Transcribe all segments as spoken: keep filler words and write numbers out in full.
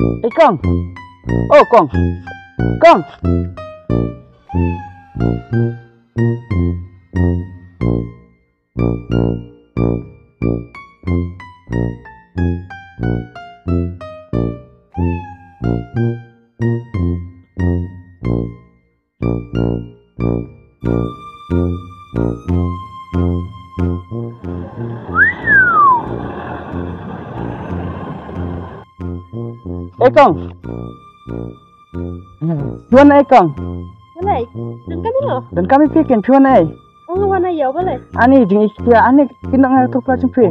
Eh, Kong. Oh, Kong. Kong. Eh, Kong. Phi wan ei, Kong? Wan ei? Don kam ïa phi? Don kam ïa phi, Kong, phi wan ei? Ong wan ei ïa balei? Ani jingïeit ïa ani, kin nang ïa tu pla jong phi.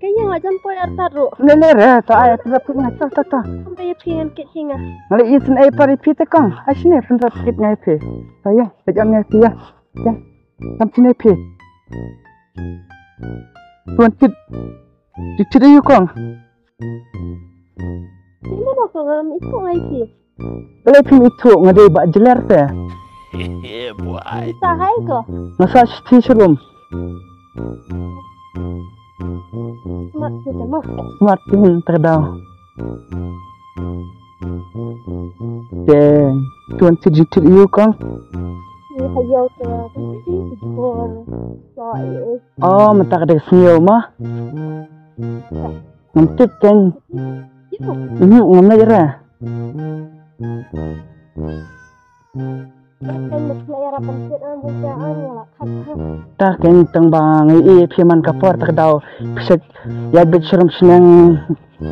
Ka ïa nga jan poi artat ruh. Le le re, ta ai pynrap kit nga, ta ta ta. Kam ïa phi ngan kit hi nga. Nga leh isynei pat ïa phi te, Kong. Ai shane pynrap kit nga ïa phi. Ta ïa, pynrap nga ïa phi ïa. Ïa. Kam shane phi. Tuan kit. Kit kit aïu, Kong? Ïa ma ba ka ngam ithuh ngai phi. Balei phim ithuh, nga dei bah jler te. Sa hai ko? Nga sah shithi sha rum. Smat te ma. Smat te hin te ka daw. Te tuan ti jingtip ïa u kong. Ïa ha ïa te. Oh, mynta ka dei ka sngew ma. Ngam tip kein. Mhm, ngam leit re. Ta kein tang ba ngi ïohi ïa phi man ka por, ta ka daw phi shet ïaid beit sha rum sha neng,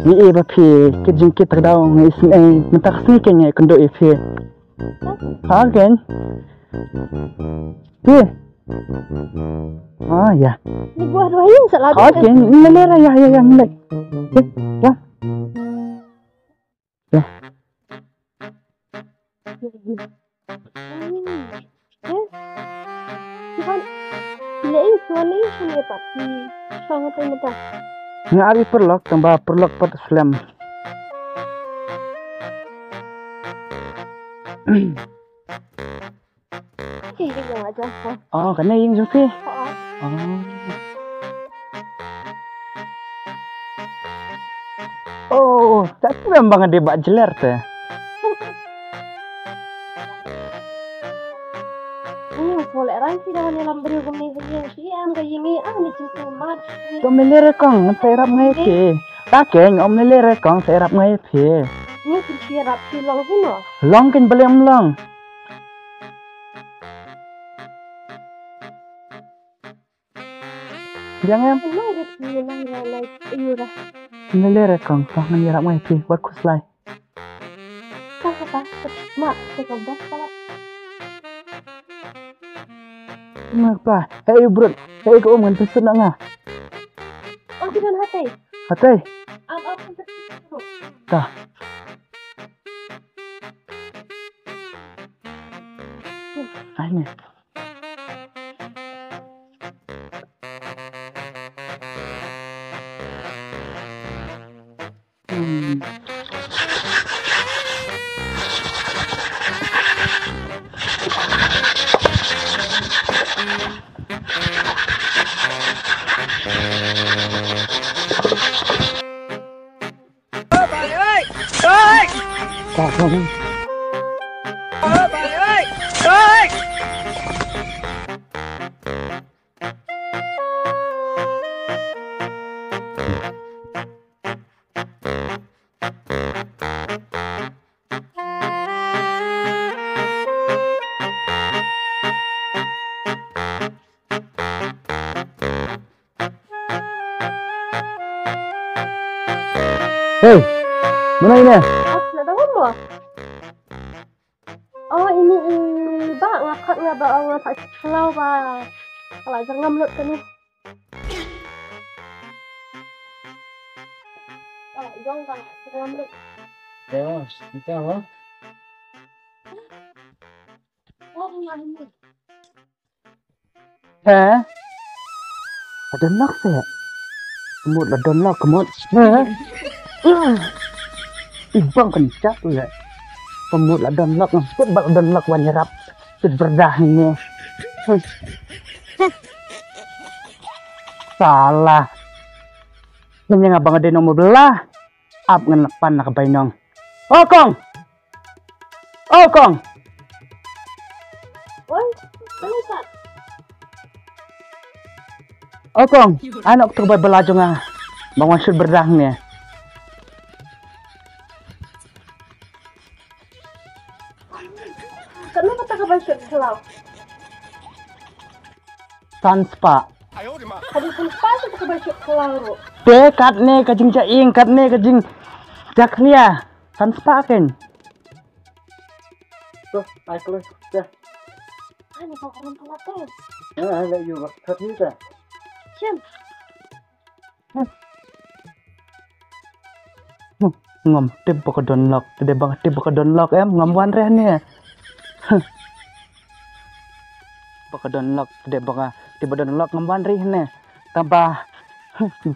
ngi ïohi ba phi kit jingkit, ta ka daw ngi isynei, mynta ka sngi kein ngi kynduh ïa phi. Ha kein. Phi. Ah, ïa. Ni buah dua ïing salah. Ha kein, ni le ra, ïa, ïa, ïa, ni le. Kein, ïa. Ïa. Nga ap ïa paralok, tang ba paralok pat slem. Ïing jong nga jong phi. Oh, kane ïing jong phi? Oh. Oh. Oh, ta sngewbha nga dei bah jler te. Ïing sngewlehrain phi da wan ïalam briew kumne ha ïing, phi em ka ïing i ah ni jingkyrmen. To me lere kong, sa ïarap nga ïa phi. Ta kein, ym me lere kong, sa ïarap nga ïa phi. Ni phi ïarap phi long hi mo. Long kein balei ym long. Jang em? Ym lei re kong, to ngan ïarap nga ïa phi, wat khuslai. Ka, ka, ka, ma, ka, ka, ka, ka. Ma, pa, hei, bro, hei, ka um ngan pynshut na nga. Oh, ki don hatei. Hatei? Am, am, am, am. Ta. Ai ne. Hmm. Hei, mano ine? Oh, na da mo. Oh, ini i ba nga khot nga ba nga sa chlau ba. Kala jang ngam lut kani. Kala jong ba ngam lut. Ya, kita ha. Oh, ngam lut. He? La don lok se. Ka mut la don lok, ka mut. He? I bang kan chat le. Ka mut la don lok, ka mut ba la don lok wan ïarap. Kit byrda hangne. Salah. Ngan ïa nga ba nga dei nong mabla. ap ngan pan na ka bainong. O kong. O kong. Oi, ano sa? O kong, ano ka bai bala jong nga? Bang wan shut berdang ni. Katno kata ka bai shut khlaw? San spah. Hadi san spah kata ka bai shut khlaw ruh. Te katne ka jingjaing, katne ka jingjakhlia. San spah ken. To, ai klo. Te. Ani ka rum pala te. Ai la yu bak khat ni ta. Shem. Ngam tip ba ka don lok, te dei ba ka tip ba ka don lok em, ngam wan reh ne. Ba ka don lok, te dei ba ka tip ba don lok, ngam wan reh ne. Taba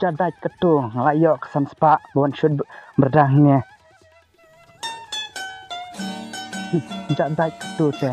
jadait ka tu, nga la yok san spah, wan shut berdang ne. Jadait ka tu te.